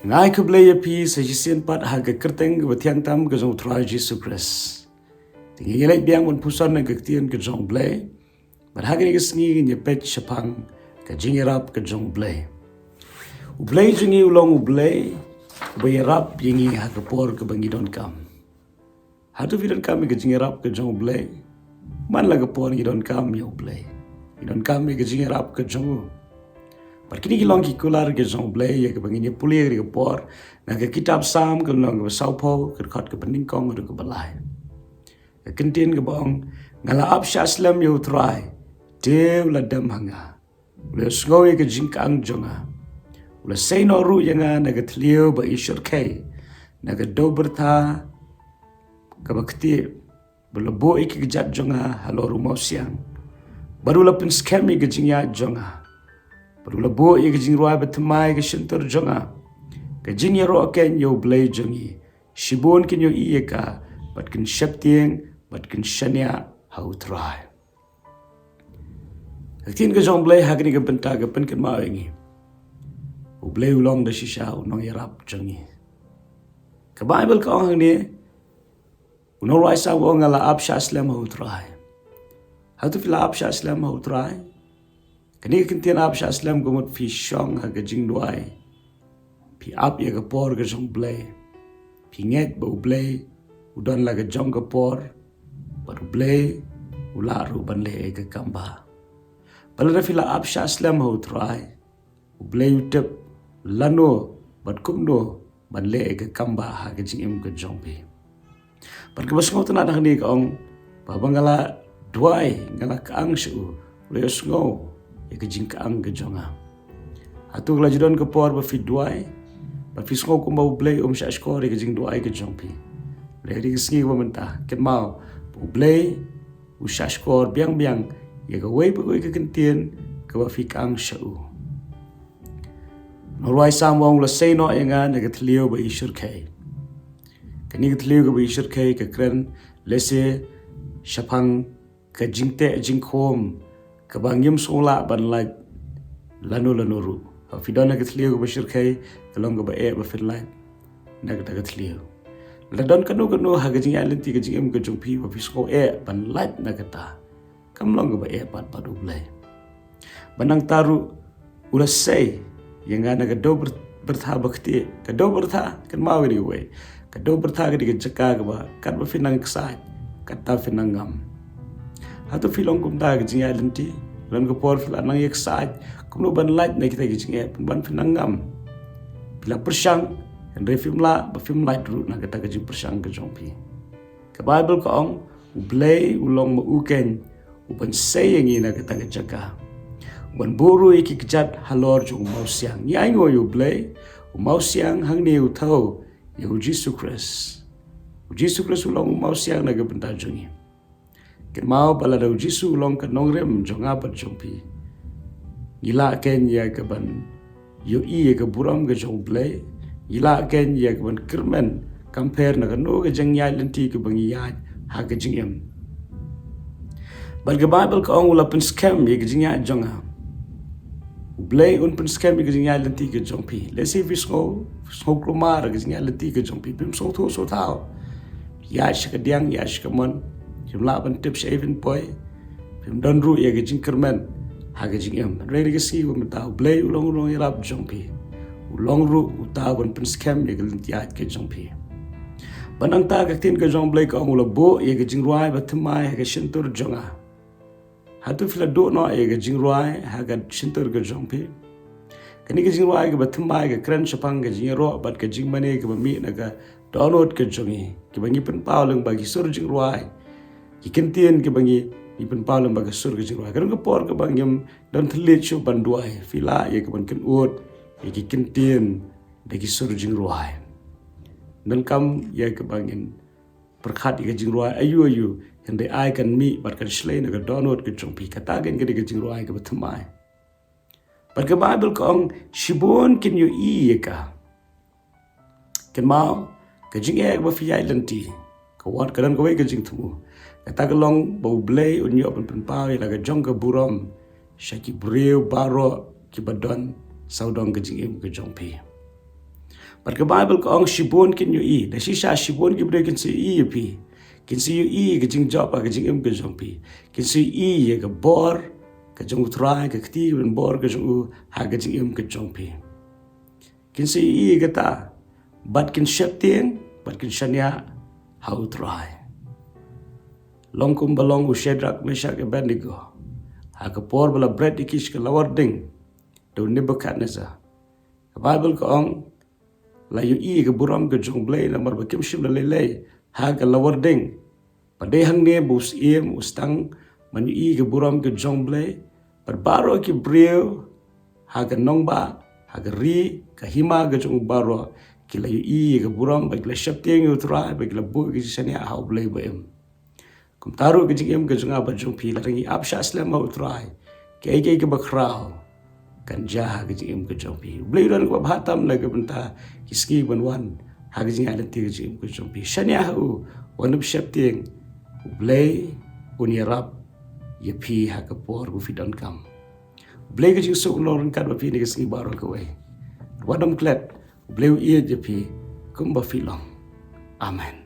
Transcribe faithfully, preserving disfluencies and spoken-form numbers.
Nga ai khublei ïa phi sa shisien pat ha ka kyrteng kaba thiang tam ka jong U Trai Jisu Khrist. Te ngi ïaleit biang ban puson na ka ktien ka jong U Blei. Bad ha kane ka sngi ngin ïa peit shaphang ka jingïarap ka jong U Blei. U Blei jong ngi u long U Blei uba ïarap ïa ngi ha ka por kaba ngi donkam. Hato phi donkam ïa ka jingïarap ka jong U Blei? Man la ka por ngi donkam ïa U Blei, ngi donkam ïa ka jingïarap ka jong u. Bad kine ki long ki kular ka jong U Blei ïa kaba ngin ïa pule ïa ka por na ka kitab Salm ka lynnong kaba sawphew, ka dkhot kaba nyngkong haduh kaba lai. Ka kyntien kaba ong, nga la ap shah slem ïa U Trai, te u la dem ha nga. U la sngew ïa ka jingkang jong nga. U la sei noh ruh ïa nga na ka thliew ba i shyrkhei, na ka dew byrtha kaba ktieh, ba la buh ïa ki kjat jong nga halor u mawsiang. Bad u la pynskhem ïa ka jingïaid jong nga. Bad u la buh ïa ka jingrwai ba thymmai ha ka shyntur jong nga. Ka jingïaroh keiñ ïa U Blei jong ngi. Shibun kin ïohi ïa ka, bad kin sheptieng, bad kin shaniah ha U Trai. Ka ktien ka jong U Blei ha kane ka bynta ka pynkynmaw ïa ngi, U Blei u long da shisha u nongïarap jong ngi. Ka Baibl ka ong hangne, u nongrwai Salm u ong, nga la ap shah slem ha U Trai. Hato phi la ap shah slem ha U Trai? Kane ka kyntien ap shah slem ka mut phi shong ha ka jingduwai. Phi ap ïa ka por ka jong U Blei. Phi ngeit ba U Blei u don la ka jong ka por, bad U Blei u lah ruh ban leh ïa ka kam bha. Bad lada phi la ap shah slem ha U Trai, U Blei u tip lano bad kumno ban leh ïa ka kam bha ha ka jingim ka jong phi. Bad kaba sngewtynnat hangne ka ong, ba haba nga la duwai, nga la kang sha u, u la ïohsngew ïa ka jingkang ka jong nga. Hato ka la ju don ka por ba phi duwai, ba phi sngew kumba U Blei um shahshkor ïa ka jingduwai ka jong phi? Lehse ka sngi kaba mynta, kynmaw ba U Blei u shahshkor biang biang ïa kawei pa kawei ka kyntien kaba phi kang sha u. Nongrwai Salm u ong, u la sei noh ïa nga na ka thliew ba i shyrkhei. Kane ka thliew kaba i shyrkhei ka kren lehse shaphang ka jingteh jingkhum kaba ngim sngew lah ban lait lano lano ruh. Haba phi don ha ka thliew kaba shyrkhei, ka long kaba eh ba phin lait na kata ka thliew. Lada don kano kano ha ka jingïaid lynti ka jingim ka jong phi ba phi sngew eh ban lait na kata, kam long kaba eh pat bad U Blei. Bad nangta ruh u la sei ïa nga na ka dew byr-, byrtha ba ktieh. Ka dew byrtha, kynmaw kane kawei. Ka dew byrtha ka dei ka jaka kaba katba phi nang ksaid, katta phi nang ngam. Hato phi long kumta ha ka jingïaid lynti? Don ka por phi la nang ïa ksaid, kumno ban lait na kita ki jingeh, pynban phi nang ngam. Phi la pyrshang, hynrei phim lah ba phim lait ruh na kata ka jingpyrshang ka jong phi. Ka Baibl ka ong, U Blei u long ma u keiñ uban sei ïa ngi na kata ka jaka, uban buh ruh ïa ki kjat halor jong u mawsiang. Ngi ainguh ïa U Blei, u mawsiang hangne u thew ïa U Jisu Khrist. U Jisu Khrist u long u mawsiang na ka bynta jong ngi. Kynmaw ba lada U Jisu u long ka nongrim jong nga bad jong phi, ngi lah keiñ ïa ka ban ïohi ïa ka burom ka jong U Blei, ngi lah keiñ ïa ka ban kyrmen, compare na kano ka jingïaid lynti kaba ngi ïaid ha ka jingim. Bad ka Baibl ka ong, u la pynskhem ïa ka jingïaid jong nga. U Blei un pynskhem ïa ka jingïaid lynti ka jong phi. Lehse phi sngew, sngew kulmar ka jingïaid lynti ka jong phi. Phim sngewthuh sngewthaw. Ïaid sha kadiang, ïaid sha kamon. Phim lah ban tip shaei phin poi. Phim don ruh ïa ka jingkyrmen ha ka jingim. Hynrei ha ka sngi kaba mynta, U Blei u long u nongïarap jong phi. U long ruh uta uban pynskhem ïa ka lynti ïaid ka jong phi. Bad nangta ka ktien ka jong U Blei ka ong, u la buh ïa ka jingrwai ba thymmai ha ka shyntur jong nga. Hato phi la duh noh ïa ka jingrwai ha ka shyntur ka jong phi? Kane ka jingrwai kaba thymmai ka kren shaphang ka jingïaroh bad ka jingmane kaba mih na ka dohnud ka jong ngi, kiba ngi pynpaw lyngba ki sur jingrwai, ki kyntien kiba ngi, ngi pynpaw lyngba ka sur ka jingrwai. Ka don ka por kaba ngim don thylliej shuh ban duwai, phi lah ïa ka ban kynud ïa ki kyntien da ki sur jingrwai. Donkam ïa kaba ngin pyrkhat ïa ka jingrwai aiu aiu, hynrei ai kan mih bad kan shlei na ka dohnud ka jong phi. Kata keiñ ka dei ka jingrwai kaba thymmai. Bad ka Baibl ka ong, shibun kin ïohi ïa ka. Kynmaw, ka jingeh kaba phi ïaid lynti, ka wan, ka don kawei ka jingthmu. Kata ka long ba U Blei un ïoh ban pynpaw ïa la ka jong ka burom sha ki briew baroh kiba don sawdong ka jingim ka jong phi. Bad ka Baibl ka ong shibun kin ïohi, da shisha shibun ki briew kin sa ïohi ïa phi. Kin sa ïohi ïa ka jingjop ha ka jingim ka jong phi. Kin sa ïohi ïa ka bor ka jong U Trai, ka kti ka bor ka jong u ha ka jingim ka jong phi. Kin sa ïohi ïa kata, bad kin sheptieng, bad kin shaniah ha U Trai. Long kumba long u Shadrak, Meshak, Abednego ha ka por ba la bret ïa ki sha ka lawar ding da u Nebukhadnessar. Ka Baibl ka ong la ïohi ïa ka burom ka jong U Blei namar ba kim shym la lei lei ha ka lawar ding. Bad dei hangne ba u syiem u sdang ban ïohi ïa ka burom ka jong U Blei. Bad baroh ki briew ha ka nongbah, ha ka ri, ka hima ka jong u baroh ki la ïohi ïa ka burom, bad ki la sheptieng ïa U Trai, bad ki la buh ïa ka jingshaniah ha U Blei ba im. Kumta ruh ka jingim ka jong nga bad jong phi, lada ngi ap shah slem ha U Trai, kaei kaei kaba khraw kan jia ha ka jingim ka jong phi. U Blei u don kaba bha tam na ka bynta ki sngi ban wan ha ka jingïaid lynti ka jingim ka jong phi. Shaniah ha u, wat nym sheptieng. U Blei un ïarap ïa phi ha ka por ba phi donkam. U Blei ka jingsuk un long ryngkat bad phi ha kine ki sngi baroh kawei. Wat nym klet, U Blei u ïeit ïa phi kumba phi long. Amen.